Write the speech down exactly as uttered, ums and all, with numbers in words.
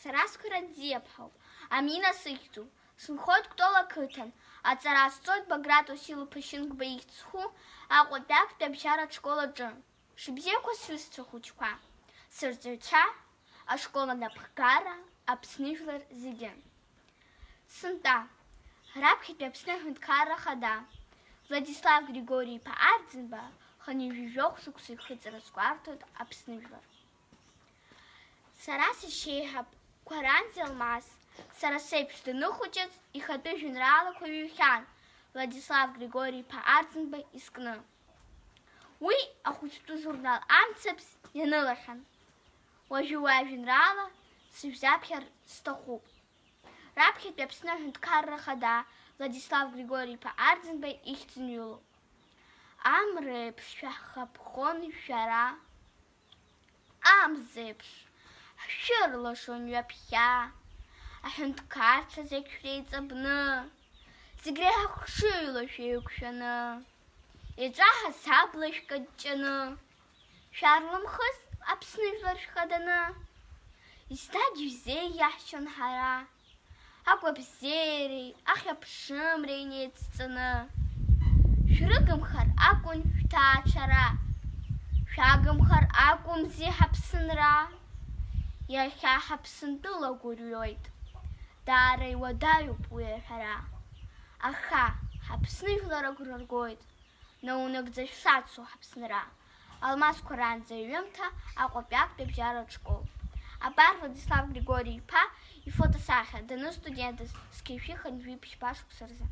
Сара Скәаранӡиа ԥҳауп, Амина сыхьӡуп. Сынхоит Кәтол ақыҭан. Аҵара сҵоит Баграт Уасил-иԥа Шьынқәба ихьӡ зху Аҟәатәи актәи абжьаратә школ аҿы. Шыбзиақәа, сҩызцәа хәыҷқәа, сырҵаҩцәа, ашкол анапхгара, Аԥсны жәлар зегьы. Сынтәа, раԥхьатәи Аԥсны Аҳәынҭқарра Ахада, Владислав Григори-иԥа Арӡынба, хынҩажәи жәохә шықәса ихыҵра азгәарҭоит Аԥсны жәлар. Сара сашьеиҳаб Қәаранӡиа Алмас, сара сеиԥш даныхәыҷыз, ихатәы жәеинраалақәа ҩхьан Владислав Григори-иԥа Арӡынба изкны. Уи ахәыҷтәы журнал Амцабз ианылахьан. Уажәы уи ажәеинраала сышәзаԥхьар сҭахуп. Раԥхьатәи Аԥсны Аҳәынҭқарра Ахада Владислав Григори-иԥа Арӡынба ихьӡ зныҩлоуп. Амреиԥш шәаҳхаԥхон шәара, амзеиԥш ҳшәырлашон ҩаԥхьа, аҳәынҭқарцәа зегь шәреиҵабны, зегь реиҳа хшыҩла шәеиқәшәаны, еҵәа ҳасабла шәкаҷҷаны, шәарлымхызт Аԥсны жәлар шәхаданы. Еснагь шәзеиӷьаҳшьон ҳара, агәабзиареи ахьаԥшымреи неицҵаны. Шәрыгымхар акәын шәҭаацәара, шәагымхар акәымзи ҳаԥсынра. Иахьа ҳаԥсынтәыла гәырҩоит, даара иуадаҩуп уи аҳәара. Аха ҳаԥсны жәлар агәра ргоит, наунагӡа шәшацу ҳаԥсынра. Алмас Қәаранӡиа иҩымҭа, Аҟәатәи актәи абжьаратә школ. Абар Владислав Григори-иԥа ифотосахьа, даныз студентыз, зқьи жәшәи хынҩажәи ԥшьба шықәса рзы.